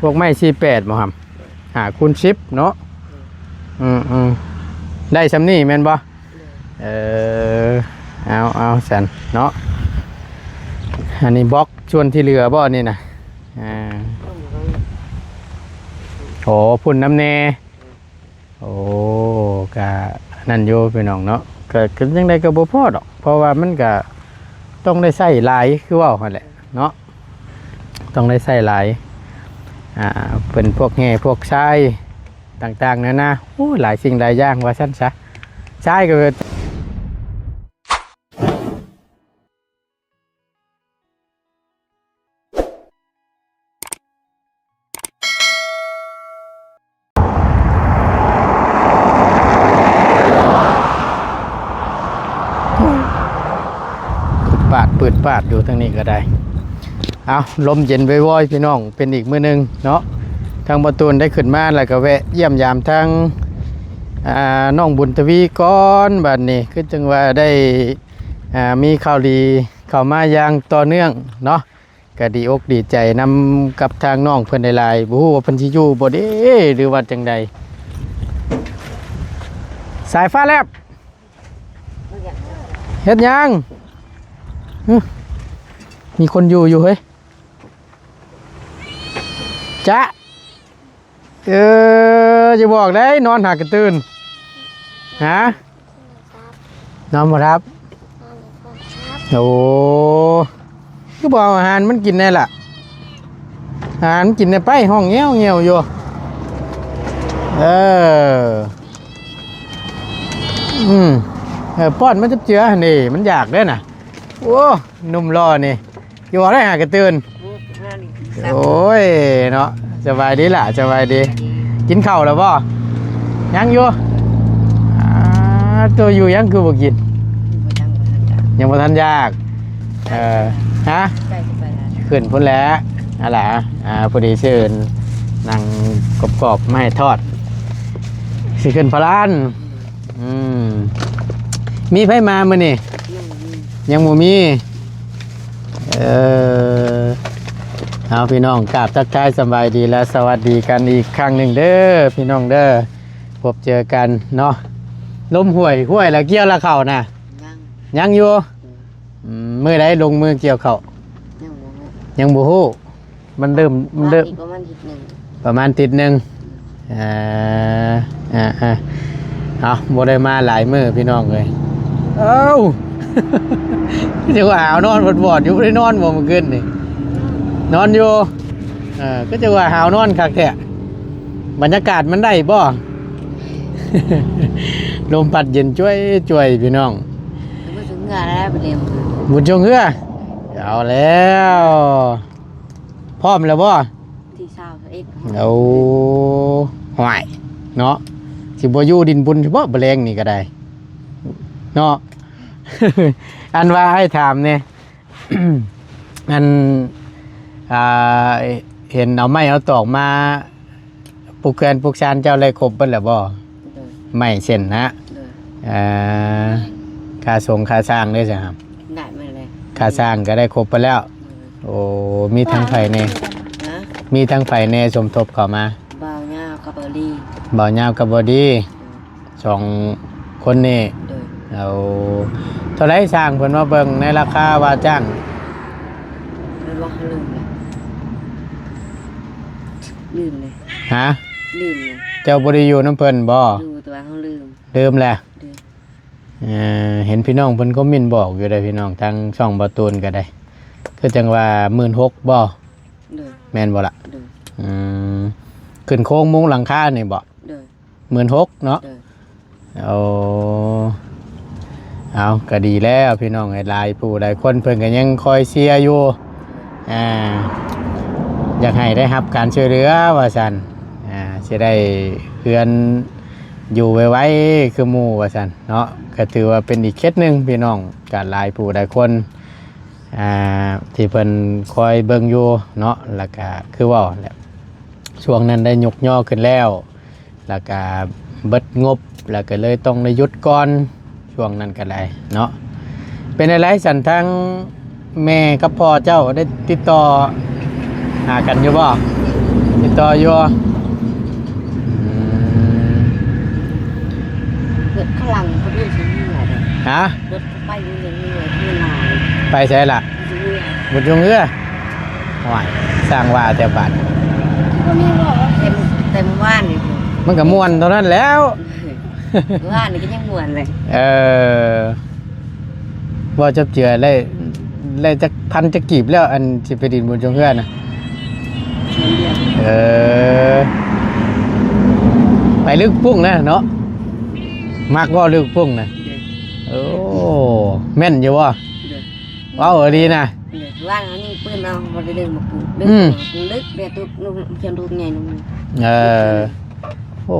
ພວກໄມ້ສີ່ແປດບໍ່ຫຳ? ຫ້າຄູນສິບເນາະ. ອືມໆ ໄດ້ຊ່ຳນີ້ແມ່ນບໍ່? ເອີ ເອົາໆ ຊັ້ນເນາະ. ອັນນີ້ບລັອກສ່ວນທີ່ເຫຼືອບໍ່ນີ້ນະ? ອ່າ ໂອ້ ພຸ້ນນຳແດ່. ໂອ້ ກະນັ້ນຢູ່ພີ່ນ້ອງເນາະ, ກະ ກະຈັ່ງໃດກໍບໍ່ພໍດອກ ເພາະວ່າມັນກະຕ້ອງໄດ້ໃຊ້ຫຼາຍ ຄືເວົ້າຫັ້ນແຫຼະເນາະ, ຕ້ອງໄດ້ໃຊ້ຫຼາຍ. ອ່າ ເປັນພວກແຮ່ພວກຊາຍຕ່າງໆນານາ, ໂອ້ ຫຼາຍສິ່ງຫຼາຍຢ່າງວ່າຊັ້ນຊະ. ຊາຍກໍ ປາດ ປືດປາດຢູ່ທາງນີ້ກໍໄດ້. ເອົາ ລົມເຢັນວອຍໆ ພີ່ນ້ອງ, ເປັນອີກມື້ໜຶ່ງເນາະ ທາງບ່າວຕູນໄດ້ຂຶ້ນມາ ແລ້ວກໍແວະຢ້ຽມຢາມທາງ ອ່າ ນ້ອງບຸນທະວີກ່ອນ. ບາດນີ້ຄືຈັ່ງວ່າໄດ້ ອ່າ ມີຂ່າວດີເຂົ້າມາຢ່າງຕໍ່ເນື່ອງເນາະ, ກໍດີອົກດີໃຈນຳກັບທາງນ້ອງເພິ່ນຫຼາຍໆ. ບໍ່ຮູ້ວ່າເພິ່ນຊິຢູ່ບໍ່ເດ້ ຫຼືວ່າຈັ່ງໃດ. ສາຍຟ້າແລບ ເຮັດຫຍັງ? ຫຶ ມີຄົນຢູ່ຢູ່ເຮີ້ຍ. ຈະ ເອີ ຢ່າບອກໄດ໋ ນອນຫາກະຕື່ນ. ຮະ? ນອນບໍ່ຫຼັບ? ໂອ້ ຄືບໍ່ເອົາອາຫານມັນກິນແດ່ລະ? ອາຫານມັນກິນແດ່ໄປ, ຮ້ອງແງວໆຢູ່. ເອີ ອືມ ເອີ ປ້ອນມັນຈັບເຈືອຫັ້ນເດ ມັນຢາກເດ້ນະ. ໂອ້ ໜຸ່ມຫຼໍ່ນີ້ ຢູ່ບໍ່ໄດ້ຫາກະຕື່ນ. ໂອ້ຍເນາະ, ສະບາຍດີຫຼະ ສະບາຍດີ. ກິນເຂົ້າແລ້ວບໍ່? ຍັງຢູ່. ອ່າ ໂຕຢູ່ຍັງຄືບໍ່ກິນ? ຍັງບໍ່ທັນຢາກ. ເອີ ຮະ? ຂຶ້ນພຸ້ນແຫຼະ. ອັນລະ ອ່າ ພໍດີຊື້ໜັງກອບໆມາໃຫ້ທອດ ຊິຂຶ້ນພະລານ. ອືມ ມີໃຜມາມື້ນີ້? ຍັງບໍ່ມີ. ເອີ ເອົາ ພີ່ນ້ອງ ກາບທັກທາຍສະບາຍດີ ແລະ ສະຫວັດດີກັນອີກຄັ້ງໜຶ່ງເດີ ພີ່ນ້ອງເດີ, ພົບເຈີກັນເນາະ. ລົມຫ້ວຍ ຫ້ວຍລະກ່ຽວລະເຂົ້ານະ? ຍັງ ຍັງຢູ່. ອືມ ມື້ໃດລົງມືກ່ຽວເຂົ້າ? ຍັງບໍ່ຮູ້ ຍັງບໍ່ຮູ້. ມັນເລີ່ມ ມັນເລີ່ມ ປະມານທິດໜຶ່ງ ປະມານທິດໜຶ່ງ. ອ່າ ອ່າ ອ່າ ເອົາ ບໍ່ໄດ້ມາຫຼາຍມື້ພີ່ນ້ອງເອີຍ. ເອົ້າ ຄືຈະວ່າຫາວນອນວອດໆຢູ່, ບໍ່ໄດ້ນອນບໍ່ມື້ຄືນນີ້? ນອນຢູ່. ເອີ ຄືຈະວ່າຫາວນອນຄັກແທ້. ບັນຍາກາດມັນໄດ້ບໍ່? ລົມພັດເຢັນຈວຍໆ ພີ່ນ້ອງ. ບຸນຊົງເຮືອແລ້ວ ບຸນຊົງເຮືອ. ເອົາແລ້ວ. ພ້ອມແລ້ວບໍ່? ທີຊາວ ຊາວເອັດ. ໂອ້ ຫ້ວຍເນາະ, ຊິບໍ່ຢູ່ດິນບຸນບໍ ບະແລງນີ້ກໍໄດ້ເນາະ. ອັນວ່າອ້າຍຖາມແດ່ ອັນ ອ່າ ເຫັນເອົາໄມ້ເອົາຕອກມາ ປູກເຮືອນປູກຊານເຈົ້າໄດ້ຄົບເບິດແລ້ວບໍ່? ໂດຍ. ໄມ້ເສັ້ນນະ? ໂດຍ. ເອີ ຄ່າສົງຄ່າສ້າງເດ້ຊະ? ໄດ້ໝົດແລ້ວ. ຄ່າສ້າງກໍໄດ້ຄົບເບິດແລ້ວ. ໂດຍ. ໂອ້ ມີທາງໃຜແດ່? ຮະ? ມີທາງໃຜແດ່ສົມທົບເຂົ້າມາ? ບ່າວຍາວກັບບໍດີ. ບ່າວຍາວກັບບໍດີ. ໂດຍ. ສອງຄົນນີ້. ໂດຍ. ເອົາ ເທົ່າໃດຊ່າງເພິ່ນມາເບິ່ງໃນລາຄາວ່າຈ້າງ? ເພິ່ນວ່າເຮົາລືມແລ້ວ ລືມເລີຍ. ຮະ? ລືມເລີຍ. ເຈົ້າບໍ່ໄດ້ຢູ່ນຳເພິ່ນບໍ່? ຢູ່ ແຕ່ວ່າເຮົາລືມ. ລືມແລ້ວ. ໂດຍ. ເອີ ເຫັນພີ່ນ້ອງເພິ່ນຄອມເມັນບອກຢູ່ເດ້ພີ່ນ້ອງ, ທາງຊ່ອງບ່າວຕູນກໍໄດ້ ຄືຈັ່ງວ່າ ໝື່ນຫົກ ບໍ່? ໂດຍ. ແມ່ນບໍ່ລະ? ໂດຍ. ອືມ ຂຶ້ນໂຄງມຸງຫຼັງຄານີ້ບໍ່? ໂດຍ. ໝື່ນຫົກ ເນາະ? ໂດຍ. ໂອ້ ເອົາ ກໍດີແລ້ວພີ່ນ້ອງເອີຍ, ຫຼາຍຜູ້ຫຼາຍຄົນເພິ່ນກໍຍັງຄອຍເຊຍຢູ່ ອ່າ ຢາກໃຫ້ໄດ້ຮັບການຊ່ວຍເຫຼືອວ່າຊັ້ນ, ອ່າ ຊິໄດ້ເຮືອນຢູ່ໄວໆຄືໝູ່ວ່າຊັ້ນເນາະ. ກໍຖືວ່າເປັນອີກເຂດໜຶ່ງພີ່ນ້ອງ, ກໍຫຼາຍຜູ້ຫຼາຍຄົນ ອ່າ ທີ່ເພິ່ນຄອຍເບິ່ງຢູ່ເນາະ. ແລ້ວກໍຄືເວົ້າແຫຼະ ຊ່ວງນັ້ນໄດ້ຍົກຍໍຂຶ້ນແລ້ວ ແລ້ວກະເບິດງົບ ແລ້ວກະເລີຍຕ້ອງໄດ້ຢຸດກ່ອນ ຊ່ວງນັ້ນກະໄດ້ເນາະ. ເປັນຈັ່ງໃດຊັ້ນ ທາງແມ່ກັບພໍ່ເຈົ້າໄດ້ຕິດຕໍ່ຫາກັນຢູ່ບໍ່? ຕິດ ຕໍ່ຢູ່. ອືມ ລົດຂ້າງຫຼັງເຂົາເປັນຊິເມືອເດ້. ຮະ? ລົດເຂົາໄປຢູ່ເມືອ ເມືອລາວ. ໄປໃສລະ? ຊິເມືອ ບຸນຊົງເຮືອ. ໂອ້ຍ ຊ່າງວ່າແຕ່ບາດ ບໍ່ມີບໍ່ ເຕັມ ເຕັມວານນີ້ ມັນກໍມ່ວນເທົ່ານັ້ນແລ້ວ. ວານນີ້ກໍຍັງມ່ວນເລີຍ. ເອີ ເວົ້າຈັບເຈືອໄດ້ ໄດ້ຈັກພັນຈັກກີບແລ້ວ ອັນຊິໄປດິນບຸນຊົງເຮືອນະ? ແສນດຽວ. ເອີ ໄປລຶກປຸ້ງນະເນາະ. ມັກເວົ້າລຶກປຸ້ງນະ. ໂດຍ. ໂອ້ ແມ່ນຢູ່ບໍ່? ໂດຍ. ເວົ້າອີ່ຫຼີນະ. ໂດຍ. ວ່າເຮົາຍິງປືນເອົາ ບໍ່ໄດ້ເລື່ອງມາປູກ ອືມ ປູກເລິກແບບຕຸກ ລູກ ເຂື່ອນລູກໃຫຍ່ລົງ. ເອີ ໂອ້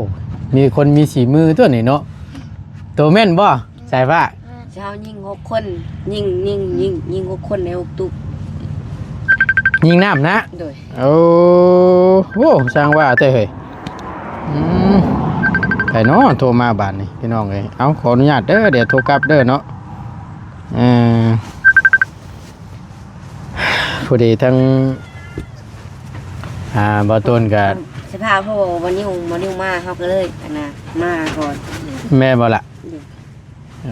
ມີຄົນມີສີມືຕົວນີ້ເນາະ. ໂຕແມ່ນບໍ່? ສາຍຟ້າ ເຮົາຍິງຫົກຄົນ ຍິງ ຍິງ ຍິງ ຍິງຫົກຄົນໃນຫົກຕຸກ ຍິງນ້ຳນະ. ໂດຍ. ໂອ້ ໂອ້ ຊ່າງວ່າແທ້ເຮີ້ຍ. ອືມ ໃຜເນາະໂທມາບາດນີ້ ພີ່ນ້ອງເອີຍ. ເອົາ ຂໍອະນຸຍາດເດີ ດຽວໂທກັບເດີເນາະ. ເອີ ພໍດີທັງ ອ່າ ບ່າວຕູນກໍ ສະພາບ ເພາະວ່າບໍ່ນິວ ບໍ່ນິວມາ ເຮົາກໍເລີຍ ອັນນ່າ ມາກ່ອນ. ແມ່ນບໍ່ລະ? ໂດຍ.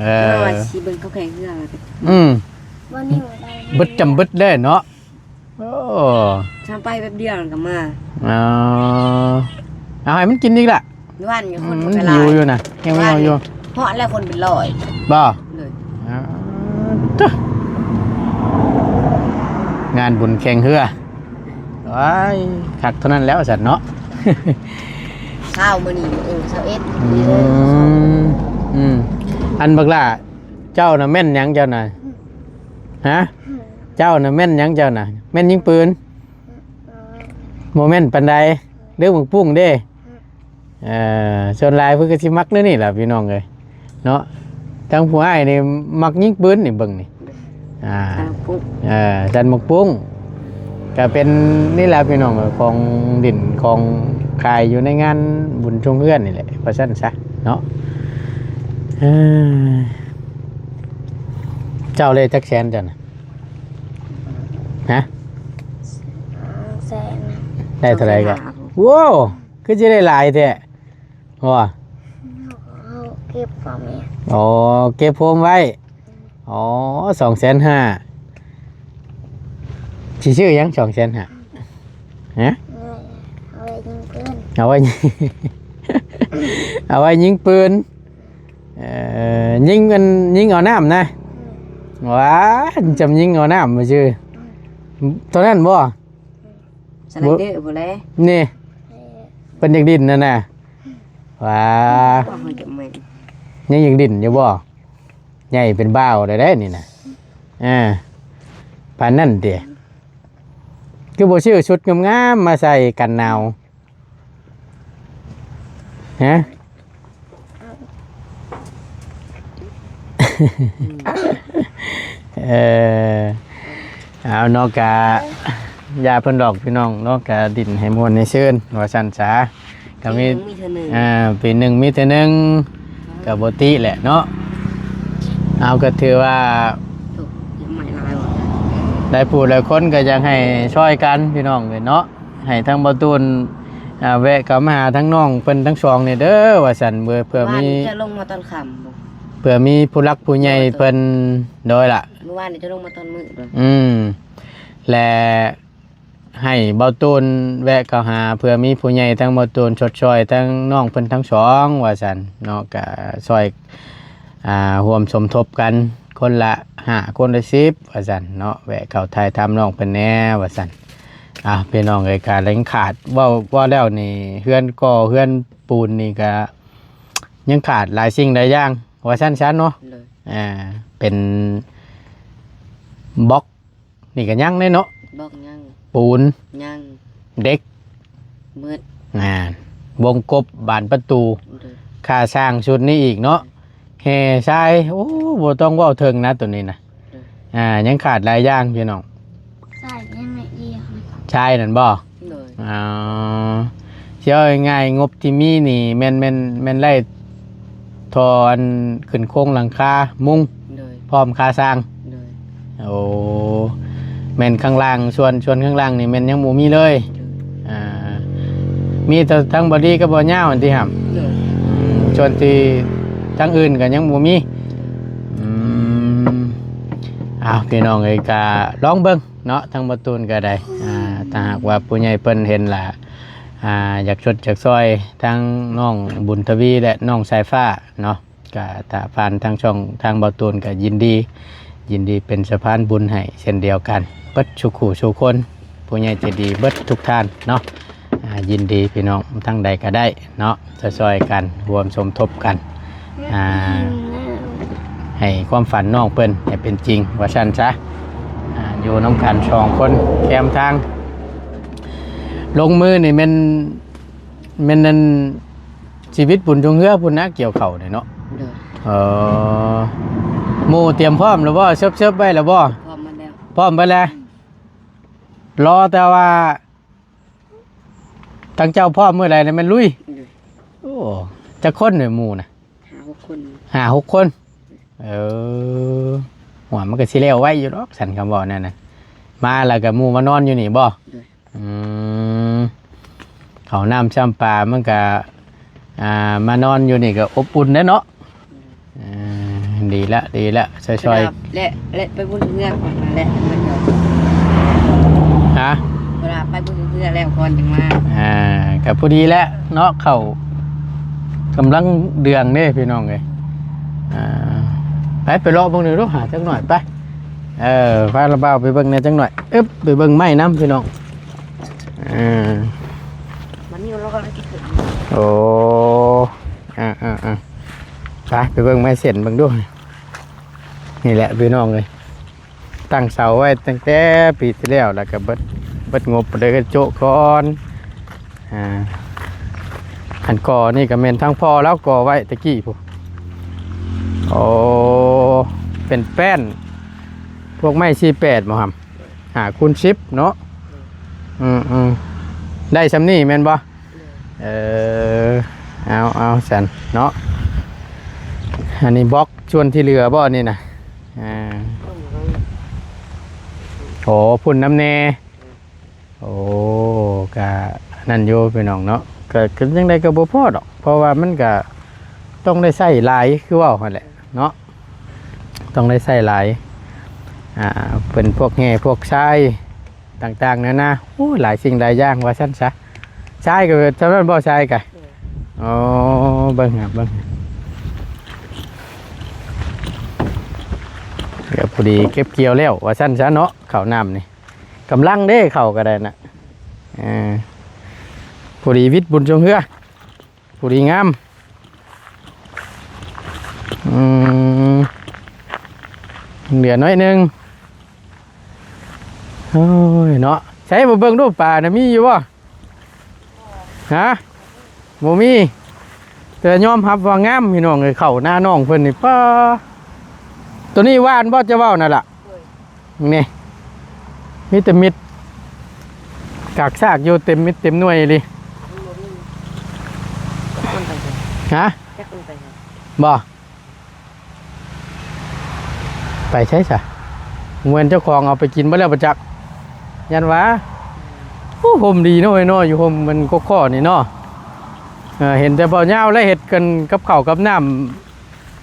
ເອີ ເພາະວ່າຊິເບິ່ງເຂົາແຂ່ງເຮືອ. ອືມ ບໍ່ນິວໄດ້ ເບິດຈຳເບິດເລີຍເນາະ. ໂອ້ ຊ່າງໄປແປັບດຽວແລ້ວກໍມາ. ອໍ ເອົາໃຫ້ມັນກິນອີກລະ. ຫວານຢູ່ ອືມ ຄົນກໍໄປຫຼາຍ ຫິວຢູ່ນະ ແຮງຫິວຢູ່. ເພາະແລ້ວຄົນເປັນຮ້ອຍ. ບໍ່? ເລີຍ. ອໍ ເຕີ ງານບຸນແຂ່ງເຮືອ. ວ້າຍ ຄັກເທົ່ານັ້ນແລ້ວຊັ້ນເນາະ. ຊາວມື້ນີ້ ເອີ ຊາວເອັດ. ອືມ ອືມ ອັນບັກຫຼ້າ ເຈົ້ານະແມ່ນຫຍັງເຈົ້ານະ? ຮະ? ເຈົ້ານະແມ່ນຫຍັງເຈົ້ານະ? ແມ່ນຍິງປືນ? ບໍ່ແມ່ນປານໃດ. ເລື່ອງໝາກປຸ້ງເດ້. ເອີ ສ່ວນຫຼາຍເພິ່ນກໍຊິມັກແນວນີ້ລະ ພີ່ນ້ອງເອີຍເນາະ. ທາງຜູ້ອ້າຍນີ້ມັກຍິງປືນນີ້ ເບິ່ງນີ້. ອ່າ ສັນໝາກປຸ້ງ ເອີ ສັນໝາກປຸ້ງ ກໍເປັນນີ້ແຫຼະ ພີ່ນ້ອງເອີຍ ຂອງດິນຂອງຂາຍຢູ່ໃນງານບຸນຊົງເຮືອນນີ້ແຫຼະ ວ່າຊັ້ນຊະເນາະ. ເອີ ເຈົ້າໄດ້ຈັກແສນເຈົ້ານະ? ຮະ? ສອງແສນ. ໄດ້ເທົ່າໃດກໍ? ໂອ້ ຄືຊິໄດ້ຫຼາຍແທ້? ບໍ່ ເຮົາເກັບພວມໄວ້. ອໍ ເກັບໂຮມໄວ້. ອໍ ສອງແສນຫ້າ. ຊິຊື້ຫຍັງສອງແສນຫ້າ? ຮະ? ເອົາໄວ້ຍິງປືນ. ເອົາໄວ້ ເອົາໄວ້ຍິງປືນ. ເອີ ຍິງ ອັນ ຍິງເອົານ້ຳນະ. ອືມ ວ້າ ຈຳຍິງເອົານ້ຳຊື່. ອືມ ເທົ່ານັ້ນບໍ່? ອືມ ສະໄລເດີພຸ້ນແຫຼະນີ້. ເອີ ເພິ່ນຢາກຫຼິ້ນນັ້ນນະ. ວ້າ ຍັງຢາກຫຼິ້ນຢູ່ບໍ່? ໃຫຍ່ເປັນບ່າວແລ້ວເດ້ນີ້ນະ. ອ່າ ປານນັ້ນຕິ. ຄືບໍ່ຊື້ຊຸດງາມໆມາໃສ່ກັນໜາວ? ຮະ? ເອີ ເອົາເນາະ ກະຢ່າເພິ່ນດອກ ພີ່ນ້ອງເນາະ ກະດິນໃຫ້ມ່ວນໃຫ້ຊື່ນ ວ່າຊັ້ນສາ. ກະມີ ປີໜຶ່ງມີເທື່ອໜຶ່ງ. ອ່າ ປີໜຶ່ງມີເທື່ອໜຶ່ງ ກະບໍ່ຕິແຫຼະເນາະ. ເອົາ ກະຖືວ່າ ໂອ້ ໄມ້ຫຼາຍວ່າ ຫຼາຍຜູ້ຫຼາຍຄົນກໍຢາກໃຫ້ຊ່ອຍກັນ ພີ່ນ້ອງເອີຍເນາະ. ໃຫ້ທາງບ່າວຕູນ ອ່າ ແວະເຂົ້າມາຫາທາງນ້ອງເພິ່ນທັງສອງນີ້ເດີ ວ່າຊັ້ນ. ເພື່ອ ເພື່ອມີ ເຈົ້າລົງມາຕອນຄ່ຳບໍ່? ເພື່ອມີຜູ້ຫຼັກຜູ້ໃຫຍ່ເພິ່ນ. ໂດຍລະ ມື້ວານນີ້ເຈົ້າລົງມາຕອນມື້. ອືມ ແລະ ໃຫ້ບ່າວຕູນແວະເຂົ້າຫາ ເພື່ອມີຜູ້ໃຫຍ່ທາງບ່າວຕູນຊົດຊ່ອຍທາງນ້ອງເພິ່ນທັງສອງ ວ່າຊັ້ນເນາະ. ກະຊ່ອຍ ອ່າ ຮ່ວມສົມທົບກັນ ຄົນລະຫ້າ ຄົນລະສິບ ວ່າຊັ້ນເນາະ. ແວະເຂົ້າຖ່າຍທຳນ້ອງເພິ່ນແດ່ ວ່າຊັ້ນ. ອ່າ ພີ່ນ້ອງເອີຍ ກະຍັງຂາດ ເວົ້າ ເວົ້າແລ້ວນີ້ ເຮືອນກໍ່ເຮືອນປູນນີ້ກະຍັງຂາດຫຼາຍສິ່ງຫຼາຍຢ່າງ ວ່າຊັ້ນຊະເນາະ. ໂດຍ. ອ່າ ເປັນບລັອກ ນີ້ກໍຍັງເດ້ເນາະ. ບລັອກຍັງ. ປູນຍັງ. ເດັກເບິດ. ອ່າ ວົງກົບບານປະຕູ. ໂດຍ. ຄ່າສ້າງຊຸດນີ້ອີກເນາະ. ແຮ່ຊາຍ ໂອ້ ບໍ່ຕ້ອງເວົ້າເຖິງນະໂຕນີ້ນະ. ໂດຍ. ອ່າ ຍັງຂາດຫຼາຍຢ່າງ ພີ່ນ້ອງ. ຊາຍຍັງລະອຽດ. ຊາຍນັ້ນບໍ່? ໂດຍ. ອໍ ຊິເວົ້າງ່າຍໆ ງົບທີ່ມີນີ້ແມ່ນ ແມ່ນ ແມ່ນໄລ່ທໍ່ອັນຂຶ້ນໂຄງຫຼັງຄາມຸງ. ໂດຍ. ພ້ອມຄ່າສ້າງ. ໂດຍ. ໂອ້ ແມ່ນຂ້າງລ່າງ ສ່ວນ ສ່ວນຂ້າງລ່າງນີ້ແມ່ນຍັງບໍ່ມີເລີຍ. ໂດຍ. ອ່າ ມີແຕ່ທາງບໍ່ດີກັບບໍ່ຍາວຫັ້ນຕິຫຳ? ໂດຍ. ອືມ ສ່ວນທີ່ທາງອື່ນກໍຍັງບໍ່ມີ. ອືມ ອ້າວ ພີ່ນ້ອງເອີຍ ກໍລອງເບິ່ງເນາະ ທາງບໍ່ຕູນກໍໄດ້. ອ່າ ຖ້າຫາກວ່າຜູ້ໃຫຍ່ເພິ່ນເຫັນລະ ອ່າ ຢາກຊົດຢາກຊ່ອຍທາງນ້ອງບຸນທະວີ ແລະ ນ້ອງສາຍຟ້າເນາະ ກະຖ້າຜ່ານທາງຊ່ອງທາງເບົາຕູນກະຍິນດີ ຍິນດີເປັນສະພານບຸນໃຫ້ເຊັ່ນດຽວກັນ ເບິດສູ່ຄູ່ສູ່ຄົນ ຜູ້ໃຫຍ່ໃຈດີເບິດທຸກທ່ານເນາະ. ອ່າ ຍິນດີພີ່ນ້ອງທາງໃດກະໄດ້ເນາະ ຊ່ອຍໆກັນ ຮ່ວມສົມທົບກັນ ອ່າ ໃຫ້ຄວາມຝັນນ້ອງເພິ່ນໃຫ້ເປັນຈິງວ່າຊັ້ນຊະ. ອ່າ ຢູ່ນຳກັນສອງຄົນແຄມທາງ ລົງມືນີ້ແມ່ນ ແມ່ນນັ້ນ ຊີວິດບຸນຊ່ວງເຮືອພຸ້ນນະ ກ່ຽວເຂົ້ານີ້ເນາະ. ໂດຍ. ເອີ ໝູ່ຕຽມພ້ອມແລ້ວບໍ່? ເຊີບໆໄວ້ແລ້ວບໍ່? ພ້ອມໝົດແລ້ວ. ພ້ອມເບິດແລ້ວ. ອືມ. ລໍແຕ່ວ່າທາງເຈົ້າພ້ອມມື້ໃດແລ້ວແມ່ນລຸຍ. ໂດຍ. ໂອ້ ຈັກຄົນເດໝູ່ນະ? ຫ້າຫົກຄົນ. ຫ້າຫົກຄົນ. ເອີ ຫົວມັນກໍຊິແລ້ວໄວຢູ່ດອກ ສັນຄຳເວົ້ານັ້ນນະ. ມາແລ້ວກໍໝູ່ມານອນຢູ່ນີ້ບໍ່? ໂດຍ. ອືມ ເຂົ້ານ້ຳຊ້ຳປາ ມັນກະ ອ່າ ມານອນຢູ່ນີ້ກະອົບອຸ່ນແດ່ເນາະ. ເອີ ດີລະ ດີລະ ຊ່ອຍໆ ແລະ ແລະໄປບຸນເຮືອກ່ອນມາແລະ ມັນກໍ ຮະ? ເວລາໄປບຸນເຮືອແລ້ວກ່ອນຈຶ່ງມາ. ອ່າ ກະພໍດີແຫຼະເນາະ ເຂົ້າກຳລັງເດືອງເດ້ພີ່ນ້ອງເອີຍ. ອ່າ ໄປ ໄປເລາະເບິ່ງດູ ຫາຈັກໜ້ອຍໄປ. ເອີ ພາລະບ່າວໄປເບິ່ງແດ່ຈັກໜ້ອຍ. ອຶບ ໄປເບິ່ງໄມ້ນຳພີ່ນ້ອງ. ເອີ ມັນມີລົດກໍໄດ້ກິນ. ໂອ້ ອ່າໆໆ ໄປ ໄປເບິ່ງໄມ້ເສັ້ນເບິ່ງດູ. ນີ້ແຫຼະພີ່ນ້ອງເອີຍ ຕັ້ງເສົາໄວ້ຕັ້ງແຕ່ປີທີ່ແລ້ວ ແລ້ວກໍເບິດ ເບິດງົບເລີຍ ໂຈະກ່ອນ. ອ່າ ອັນກໍ່ນີ້ກໍແມ່ນທາງພໍ່ລາວກໍ່ໄວ້ແຕ່ກີ້ພຸ້ນ. ໂອ້ ເປັນແປ້ນ ພວກໄມ້ສີ່ແປດບໍ່ຫຳ? ຫ້າຄູນສິບເນາະ. ອືມໆ ໄດ້ຊ່ຳນີ້ແມ່ນບໍ່? ເອີ ເອົາໆ ຊັ້ນເນາະ. ອັນນີ້ບລັອກສ່ວນທີ່ເຫຼືອບໍ່ນີ້ນະ? ອ່າ ໂອ້ ພຸ້ນນຳແດ່. ໂອ້ ກະນັ້ນຢູ່ພີ່ນ້ອງເນາະ ກະ ກະຈັ່ງໃດກໍບໍ່ພໍດອກ ເພາະວ່າມັນກະຕ້ອງໄດ້ໃຊ້ຫຼາຍ ຄືເວົ້າຫັ້ນແຫຼະເນາະ ຕ້ອງໄດ້ໃຊ້ຫຼາຍ. ອ່າ ເປັນພວກແຮ່ພວກຊາຍຕ່າງໆນານາ ໂອ້ ຫຼາຍສິ່ງຫຼາຍຢ່າງວ່າຊັ້ນຊະ. ຊາຍກໍເທົ່ານັ້ນບໍ່? ຊາຍກະ ໂດຍ. ອໍ ເບິ່ງ ເບິ່ງ ກໍພໍດີເກັບກ່ຽວແລ້ວວ່າຊັ້ນຊະເນາະ ເຂົ້ານ້ຳນີ້. ກຳລັງເດ້ ເຂົ້າກໍໄດ້ນະ. ເອີ ພໍດີວິດບຸນຊ່ວງເຮືອ ພໍດີງາມ. ອືມ ເຫຼືອໜ້ອຍໜຶ່ງ. ໂອ້ຍເນາະ ໃສມາເບິ່ງດູ ປານະມີຢູ່ບໍ່? ຮະ? ບໍ່ມີ. ແຕ່ຍອມຮັບວ່າງາມພີ່ນ້ອງເອີຍ ເຂົ້ານານ້ອງເພິ່ນນີ້ ປ້າ ໂຕນີ້ຫວ່ານບໍ່ ຈະເວົ້ານັ້ນລະ. ໂດຍ. ນີ້ ມີແຕ່ເມັດ ກາກຊາກຢູ່ເຕັມເມັດເຕັມໜ່ວຍອີ່ຫຼີ. ມັນບໍ່ມີ. ຮະ? ຈັກມັນໄປໃສ. ບໍ່? ໄປໃສຊະ? ແມ່ນເຈົ້າຂອງເອົາໄປກິນເບິດແລ້ວບໍ່ຈັກ ຢ້ານວ່າ. ໂອ້ ຮົ່ມດີເນາະ ເອີຍເນາະ ຢູ່ຮົ່ມມັນກໍຂໍນີ້ເນາະ. ເອີ ເຫັນແຕ່ເບົາຍາວແລະເຮັດກັນກັບເຂົ້າກັບນ້ຳ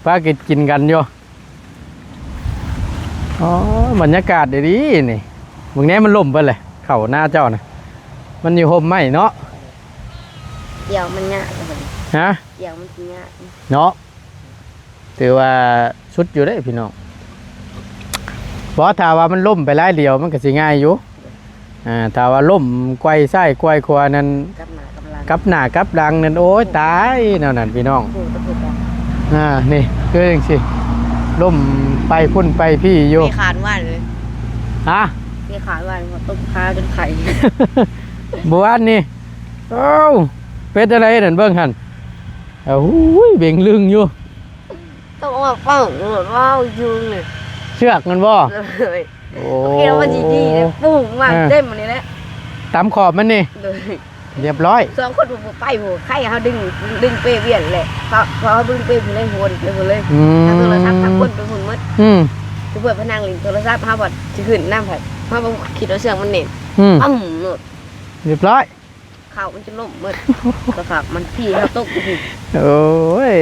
ປາກິນ ກິນກັນຢູ່. ອໍ ບັນຍາກາດດີໆນີ້ ເບິ່ງແດ່ ມັນລົ້ມເບິດເລີຍ ເຂົ້ານາເຈົ້ານະ. ມັນຢູ່ຮົ່ມໄມ້ເນາະ. ກ່ຽວມັນຍາກ. ຮະ? ກ່ຽວມັນຊິຍາກເນາະ. ຖືວ່າສຸດຢູ່ເດ້ພີ່ນ້ອງ. ບໍ່ ຖ້າວ່າມັນລົ້ມໄປລາຍດຽວ ມັນກໍຊິງ່າຍຢູ່. ອ່າ ຖ້າວ່າລົ້ມໄກວຊ້າຍໄກວຂວານັ້ນ ກັບໜ້າກັບຫຼັງ ກັບໜ້າກັບຫຼັງນັ້ນ ໂອ້ຍ ຕາຍແນວນັ້ນພີ່ນ້ອງ. ອ່າ ນີ້ຄືຈັ່ງຊີ້ ລົ້ມໄປພຸ້ນໄປພີ້ຢູ່. ມີຂານວ່ານເລີຍ. ຮະ? ມີຂານວ່ານ ຕົບຂາຈົນໄຂ້ ມື້ວານນີ້. ເອົ້າ ເປັນຈັ່ງໃດນັ້ນ ເບິ່ງຫັ້ນ. ໂອ້ຍ ເບັງລຶ້ງຢູ່. ຕ້ອງມາເຝົ້າໂລດ ວ້າວຢູ່ນີ້ ເຊືອກນັ້ນບໍ່? ໂດຍ. ໂອ້ ຄິດວ່າຊິດີແລ້ວ ປູກມາເຕັມອັນນີ້ແຫຼະ ຕາມຂອບມັນນີ້. ໂດຍ. ຮຽບຮ້ອຍ ສອງຄົນບໍ່ໄປ ໂຫ ໃຄເຮົາດຶງ ດຶງເປວຽນແຫຼະ ເພາະ ເພາະເຮົາດຶງເປຜູ້ໃດໂຫນໄປພຸ້ນເລີຍ. ອືມ ເອົາໂທລະສັບທັບຄົນໄປພຸ້ນໝົດ. ອືມ ຜູ້ເພິ່ນພະນັ່ງຫຼິ້ນໂທລະສັບ ເຮົາບັດຊິຂຶ້ນນຳ ເຮົາບໍ່ຄິດວ່າເຊືອກມັນແໜ້ນ. ອືມ ປຶ້ມໂລດ ຮຽບຮ້ອຍ. ເຂົ້າມັນຈະລົ້ມໝົດ ສະພາບມັນທີ່ເຮົາຕົກຢູ່ ໂອ້ຍ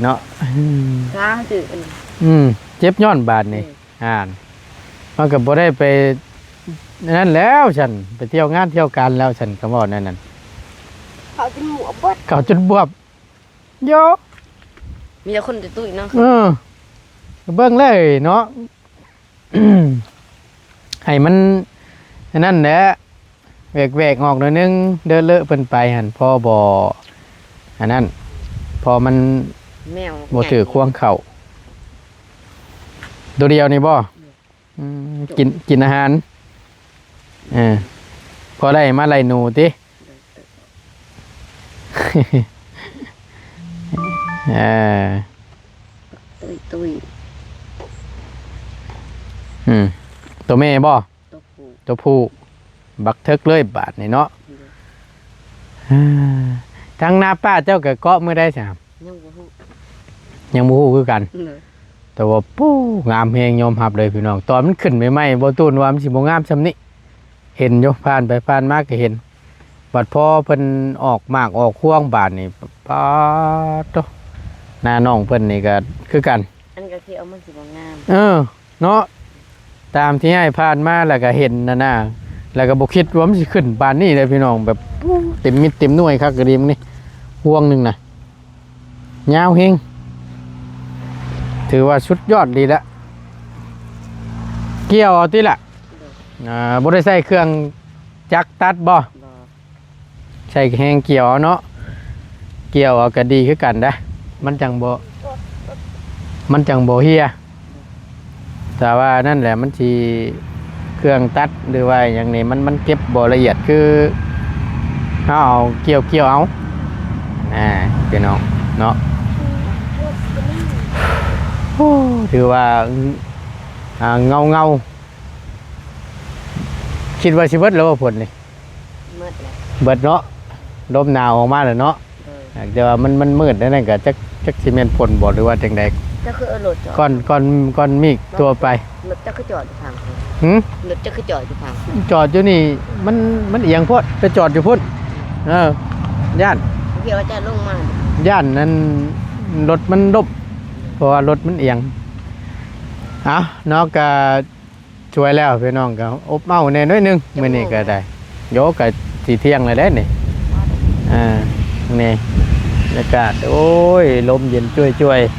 ເນາະ ອືມ ຂາເຮົາຈື່ອັນນີ້ ອືມ ເຈັບຍ້ອນບາດນີ້ ອືມ ອ່ານ ມັນກໍບໍ່ໄດ້ໄປນັ້ນແລ້ວຊັ້ນ ໄປທ່ຽວງານທ່ຽວການແລ້ວຊັ້ນ ຄຳເວົ້າແນວນັ້ນ ເຂົ້າຈົນບວບເບິດ ເຂົ້າຈົນບວບ ໂຢ ມີແຕ່ຄົນຕຸ້ຍໆເນາະ ເອີ ເບິ່ງເລີຍເນາະ ໃຫ້ມັນອັນນັ້ນແຫຼະ ແຫວກໆອອກໜ້ອຍໜຶ່ງ ເລາະໆເພິ່ນໄປຫັ້ນ ພໍບໍ່ອັນນັ້ນ ພໍມັນແມວບໍ່ຖືກຄວາງເຂົ້າ ໂຕດຽວນີ້ບໍ່? ອືມ ກິນ ກິນອາຫານ ເອີ ພໍໄດ້ມາໄລ່ໜູຕິ ເອີ ຕຸ້ຍໆ ອືມ ໂຕແມ່ບໍ່? ໂຕຜູ້ ໂຕຜູ້ ບັກເຖິກເລີຍບາດນີ້ເນາະ ເອີ ທາງນາປ້າເຈົ້າກໍເກາະມື້ໃດຊະ? ຍັງບໍ່ຮູ້ ຍັງບໍ່ຮູ້ຄືກັນ ໂດຍ ແຕ່ວ່າ ປູ້ ງາມແຮງ ຍອມຮັບເລີຍພີ່ນ້ອງ ຕອນມັນຂຶ້ນໃໝ່ໆ ບໍ່ຕູນວ່າມັນຊິບໍ່ງາມຊ່ຳນີ້ ເຫັນຢູ່ ຜ່ານໄປຜ່ານມາກໍເຫັນ ບັດພໍເພິ່ນອອກໝາກອອກພວງບາດນີ້ ປາດໂທ້ ນານ້ອງເພິ່ນນີ້ກໍຄືກັນ ອັນນີ້ກໍຄືເອົາມັນຊິບໍ່ງາມ ເອີ ເນາະ ຕາມທີ່ອ້າຍຜ່ານມາແລ້ວກໍເຫັນນະນາ ແລ້ວກໍບໍ່ຄິດວ່າມັນຊິຂຶ້ນປານນີ້ເດ້ພີ່ນ້ອງ ແບບ ປູ້ ເຕັມມິດເຕັມໜ່ວຍຄັກກະດີມື້ນີ້ ພວງໜຶ່ງນະ ຍາວແຮງ ຖືວ່າສຸດຍອດດີລະ ກ່ຽວເອົາຕິລະ ໂດຍ ອ່າ ບໍ່ໄດ້ໃຊ້ເຄື່ອງຈັກຕັດບໍ່? ບໍ່ ໃຊ້ແຮງກ່ຽວເອົາເນາະ ກ່ຽວເອົາກໍດີຄືກັນເດ້ ມັນຈັ່ງບໍ່ ມັນຈັ່ງບໍ່ເຫ່ຍ ແຕ່ວ່ານັ້ນແຫຼະ ມັນຊິ ເຄື່ອງຕັດ ຫຼືວ່າຫຍັງນີ້ ມັນ ມັນເກັບບໍ່ລະອຽດ ຄືເຮົາເອົາ ກ່ຽວໆເອົາ ອ່າ ພີ່ນ້ອງເນາະ ໂອ້ ຖືວ່າ ອ່າ ເງົາໆ ຄິດວ່າຊິເບິດແລ້ວບໍ່ຝົນນີ້? ເບິດແລ້ວ ເບິດເນາະ ລົມໜາວອອກມາແລ້ວເນາະ ໂດຍ ແຕ່ວ່າມັນ ມັນມືດແນວນັ້ນກໍຈັກ ຈັກຊິແມ່ນຝົນບໍ່ ຫຼືວ່າຈັ່ງໃດ ເຈົ້າຄືເອົາລົດຈອດ ກ່ອນ ກ່ອນ ກ່ອນເມກຕົວໄປ ລົດເຈົ້າຄືຈອດຢູ່ທາງພຸ້ນ ຫື? ລົດເຈົ້າຄືຈອດຢູ່ທາງພຸ້ນ ຈອດຢູ່ນີ້ ມັນ ມັນອຽງໂພດ ໄປຈອດຢູ່ພຸ້ນ ເອີ ຢ້ານ ເຮົາຈະລົງມາ ຢ້ານນັ້ນ ລົດມັນລົ້ມ ເພາະວ່າລົດມັນອຽງ ເອົ້າ ເນາະ ກະ ຊ່ວຍແລ້ວພີ່ນ້ອງ ກໍອົບເອົ້າແດ່ໜ້ອຍໜຶ່ງ ມື້ນີ້ກໍໄດ້ ໂຍ ກໍຊິທ່ຽງແລ້ວເດ້ນີ້ ອ່າ ນີ້ ບັນຍາກາດ ໂອ້ຍ ລົມເຢັນຈວຍໆ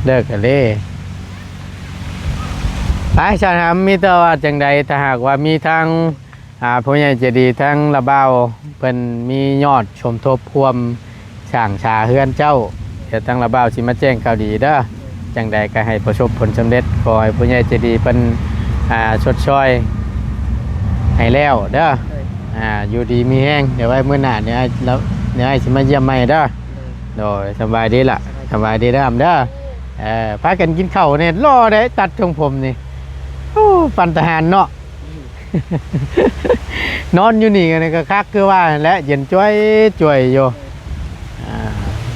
ເລີກແລ້ວເດ້ ໄປ ຊານຫຳ ມີແຕ່ວ່າຈັ່ງໃດ ຖ້າຫາກວ່າມີທາງ ອ່າ ຜູ້ໃຫຍ່ໃຈດີທາງລາວບ່າວ ເພິ່ນມີຍອດສົມທົບຮ່ວມສ້າງສາເຮືອນເຈົ້າ ດຽວທາງລາວບ່າວຊິມາແຈ້ງຂ່າວດີເດີ ຈັ່ງໃດກໍໃຫ້ປະສົບຜົນສຳເລັດ ຂໍໃຫ້ຜູ້ໃຫຍ່ໃຈດີເພິ່ນ ອ່າ ຊົດຊ່ອຍໃຫ້ແລ້ວເດີ ໂດຍ ອ່າ ຢູ່ດີມີແຮງ ດຽວໄວ້ມື້ໜ້າ ດຽວອ້າຍ ດຽວອ້າຍຊິມາຢ້ຽມໃໝ່ເດີ ໂດຍ ໂດຍ ສະບາຍດີລະ ສະບາຍດີເດີ ເດີ ເອີ ພາກັນກິນເຂົ້າແດ່ ຫຼໍ່ເດ້ ຕັດຊົງຜົມນີ້ ໂອ້ ປັນຕາຫານເນາະ. ນອນຢູ່ນີ້ກໍຄັກຄືວ່າຫັ້ນແຫຼະ ເຢັນຈ້ວຍໆຢູ່ ອ່າ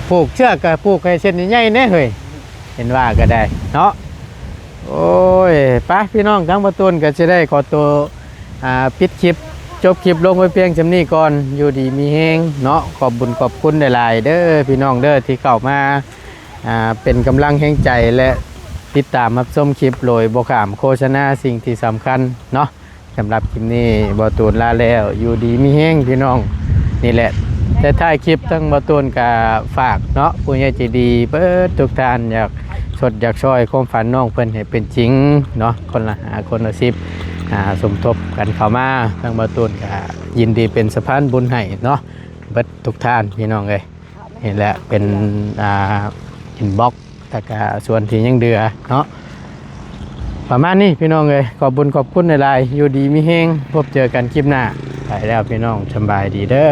ຜູກເຊືອກກໍຜູກໃຫ້ເສັ້ນໃຫຍ່ໆແດ່ເຮີ້ຍ ເຫັນວ່າກໍໄດ້ເນາະ ໂອ້ຍ ໄປ ພີ່ນ້ອງ ທາງບ່າວຕູນກໍຊິໄດ້ຂໍໂຕ ອ່າ ປິດຄລິບ ຈົບຄລິບລົງໄວ້ພຽງສ່ຳນີ້ກ່ອນ ຢູ່ດີມີແຮງເນາະ ຂອບບຸນຂອບຄຸນຫຼາຍໆເດີ ພີ່ນ້ອງເດີ ທີ່ເຂົ້າມາ ອ່າ ເປັນກຳລັງແຮງໃຈ ແລະ ຕິດຕາມຮັບຊົມຄລິບໂດຍບໍ່ຂ້າມໂຄສະນາ ສິ່ງທີ່ສຳຄັນເນາະ. ສຳລັບຄລິບນີ້ ບ່າວຕູນລາແລ້ວ ຢູ່ດີມີແຮງພີ່ນ້ອງ ນີ້ແຫຼະ ແຕ່ທ້າຍຄລິບ ທາງບ່າວຕູນກະຝາກເນາະ ຜູ້ໃຫຍ່ໃຈດີເບິດທຸກທ່ານ ຢາກຊົດຢາກຊ່ອຍຄວາມຝັນນ້ອງເພິ່ນໃຫ້ເປັນຈິງເນາະ ຄົນລະຫ້າ ຄົນລະສິບ ອ່າ ສົມທົບກັນເຂົ້າມາ ທາງບ່າວຕູນກະຍິນດີເປັນສະພານບຸນໃຫ້ເນາະ ເບິດທຸກທ່ານພີ່ນ້ອງເອີຍ. ນີ້ແຫຼະເປັນ ອ່າ ອິນບັອກ ແລ້ວກະສ່ວນທີ່ຍັງເຫຼືອເນາະ ປະມານນີ້ພີ່ນ້ອງເອີຍ ຂອບບຸນຂອບຄຸນຫຼາຍໆ ຢູ່ດີມີແຮງ ພົບເຈີກັນຄລິບໜ້າ ໄປແລ້ວພີ່ນ້ອງ ສຳບາຍດີເດີ.